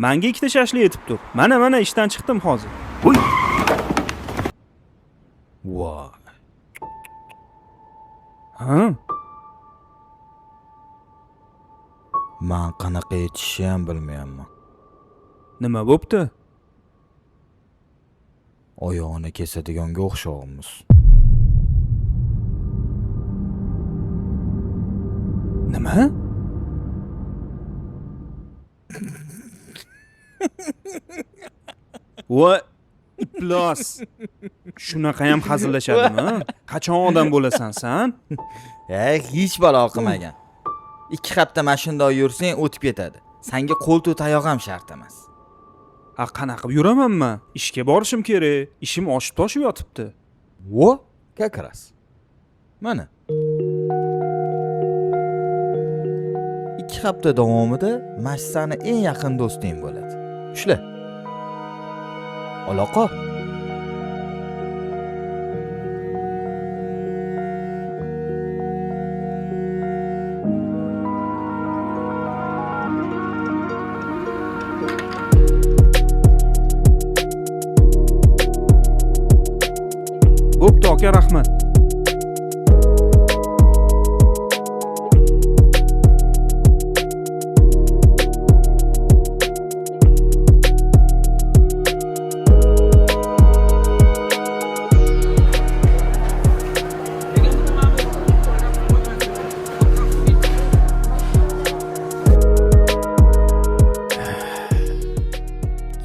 Manga ikkita shashlik etib tur. Mana, mana ishdan chiqdim hozir. Voy. Voy. Ha? Man qanaqa yetishishni ham bilmayapman. Nima bo'pti? Oyog'ini kesadiganga o'xshovmiz. Nima? Voy, iflos. Shunaqa ham hazillashadimi? Qachon odam bo'lasan san? Hech balo qilmagan. 2 hafta mana shundoq yursang o'tib ketadi. Sanga qo'ltiq tayoq ham shart emas. A, qanaqa qilib yuraman man? Ishga borishim kerak. Ishim oshib toshib yotibdi. Во, как раз. Mana. 2 hafta davomida mana shu sani eng yaqin do'sting bo'ladi. Ushla. Aloqa. Bo'pti aka, rahmat.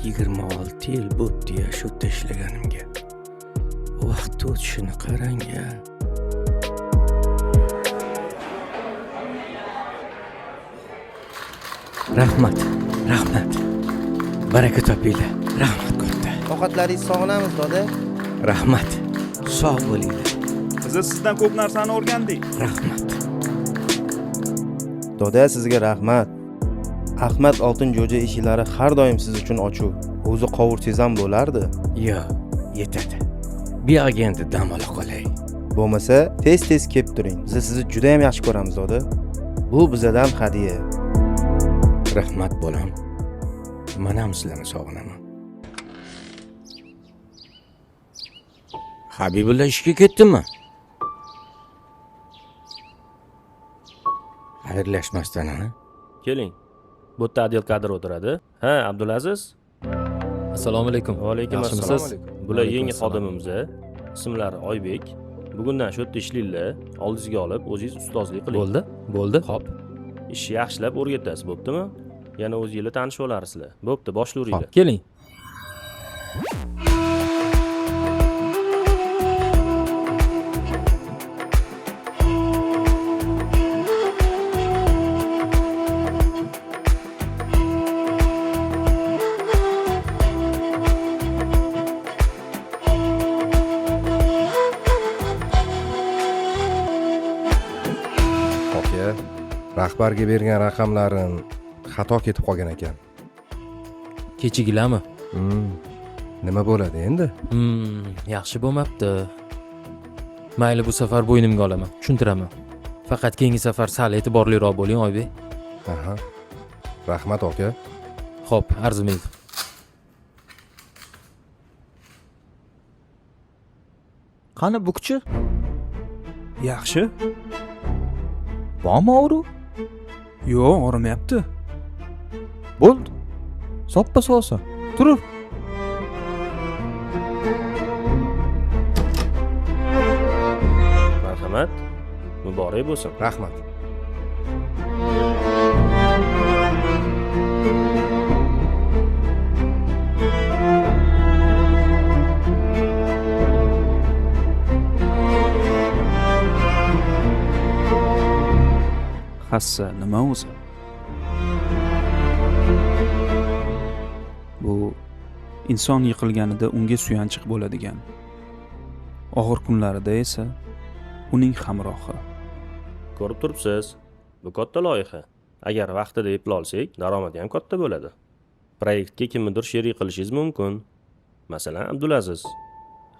Yigirma olti yil bo'pti-ya shu yerda ishlaganimga. Vaqt o'tishini qarang-a. Rahmat, rahmat. Baraka topinglar. Rahmat katta. Ovqatlaringizni sog'inamiz, doda. Rahmat. Sog' bo'linglar. Biz sizdan ko'p narsani o'rgandik. Rahmat. Doda, sizga rahmat. Ahmad Oltin Jo'ja eshiklari har doim siz uchun ochiq. O'zi qovursangiz ham bo'lardi. Yo, yetadi. Bu yog'iga endi dam ola qolay. Bo'lmasa, tez-tez kelib turing. Biz sizni juda ham yaxshi ko'ramiz, doda. Bu bizadan hadya. Rahmat bolam. Men ham sizlarni sog'inaman. Habibulla ishga ketdimi? Xayrlashmasdan, ha? Keling. Bu yerda отдел кадр o'tiradi. Ha, Abdulaziz. Assalomu alaykum. Va alaykum Yaxshimisiz? assalom. Bular Alaykum yangi assalom. xodimimiz. Ismlari Oybek. Bugundan shu yerda ishlanglar. Oldingizga olib, o'zingiz ustozlik qiling. Bo'ldi, bo'ldi. Xo'p. Ishni yaxshilab o'rgatasiz, bo'ptimi? Yana o'zingizlar tanishib olasizlar. Bo'pti, boshlayveringlar. Xo'p, keling. Aka, rahbarga bergan raqamlarim xato ketib qolgan ekan. Kechagilarmi? Nima bo'ladi endi? Yaxshi bo'lmabdi. Mayli, bu safar bo'ynimga olaman, tushuntiraman. Faqat keyingi safar sal e'tiborliroq bo'ling, Oybek. Aha. Rahmat, aka. Xo'p, arzimaydi. Qani bukchi? Yaxshi. Bormi og'riq? Yo'q, og'rimayapti. Bo'ldi. Soppa sog'san. Turib. Marhamat. Muborak bo'lsin. Rahmat. Hassa nima o'zi? Bu inson yiqilganida unga suyanchiq bo'ladigan, og'ir kunlarida esa uning hamrohi. Ko'rib turibsiz, bu katta loyiha. Agar vaqtida epla olsak, daromadi ham katta bo'ladi. Proyektga kimnidir sherik qilishingiz mumkin. Masalan, Abdulaziz.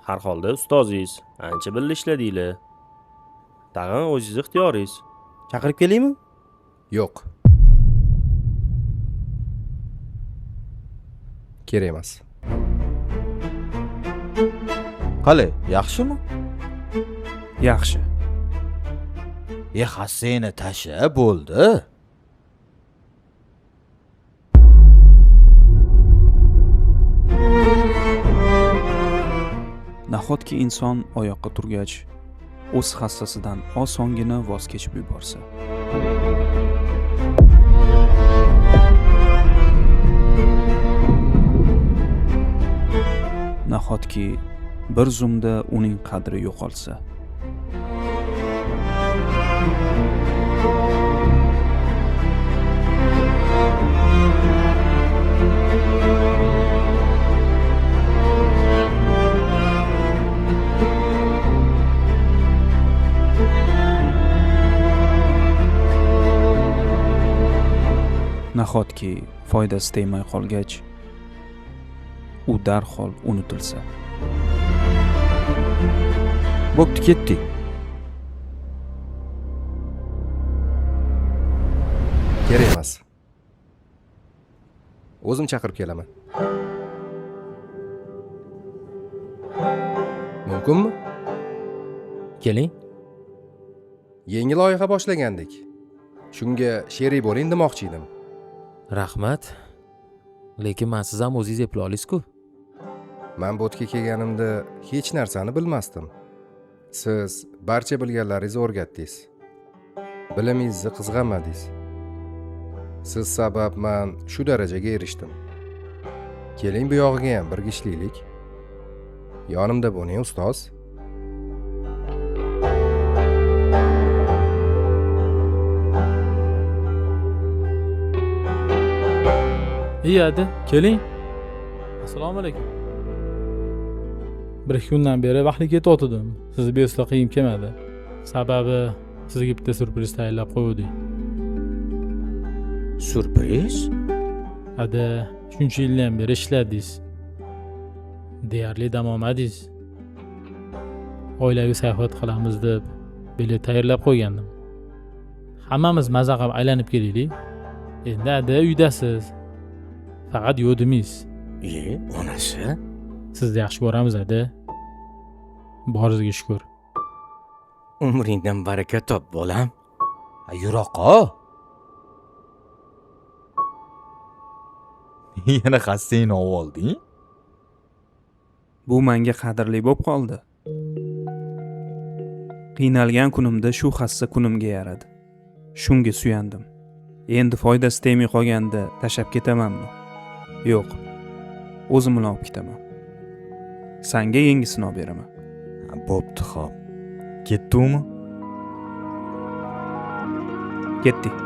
Har holda ustozingiz, ancha birga ishladinglar. Tag'in o'zingiz ixtiyoringiz. Chaqirib kelaymi? Yo'q. Kerak emas. Qalay, yaxshimi? Yaxshi. E, hassangni tasha, bo'ldi. Nahotki inson oyoqqa turgach, o'z hassasidan osongina voz kechib yuborsa? Nahotki bir zumda uning qadri yo'qolsa? Nahotki foydasi tegmay qolgach, u darhol unutilsa? Bo'pti, ketdik. Kerak emas. O'zim chaqirib kelaman. Mumkinmi? Keling. Yangi loyiha boshlagandik. Shunga sherik bo'ling demoqchi edim. Rahmat. Lekin man siz ham o'zingiz eplay olasiz-ku. Man bu yerga kelganimda hech narsani bilmasdim. Siz barcha bilganlaringizni o'rgatdingiz. Bilimingizni qizg'anmadingiz. Siz sabab man shu darajaga erishdim. Keling, bu yog'iga ham birga ishlaylik. Yonimda bo'ling, ustoz. Iyi hadi keling. Assalomu alaykum. Bir ikki kundan beri vaqtli ketayotgandim. Sizni beslab qilgim kelmadi. Sababi sizga bitta syurpriz tayyorlab qo'ydik. Syurpriz? Hadi shuncha yildan beri ishladingiz. Deyarli dam olmadingiz. Oilaviy sayohat qilamiz deb bilet tayyorlab qo'ygandim. Hammamiz maza qilib aylanib kelaylik. Endi hadi uydasiz. Faqat yo'q demaysiz. Iye, onasi? Sizni yaxshi ko'ramiz hadi. Boringizga shukur. Umringdan baraka top, bolam. Ha, yuroqqa. Yana hassangni olding? Bu menga qadrli bo'lib qoldi. Qiynalgan kunimda shu hassa kunimga yaradi. Shunga suyandim. Endi foydasi tegmay qolganda tashlab ketamanmi? Yo'q. O'zim bilan olib ketaman. Sanga yangisini olib beraman. Ha, bo'pti, xo'p. Ketdingmi? Ketdik.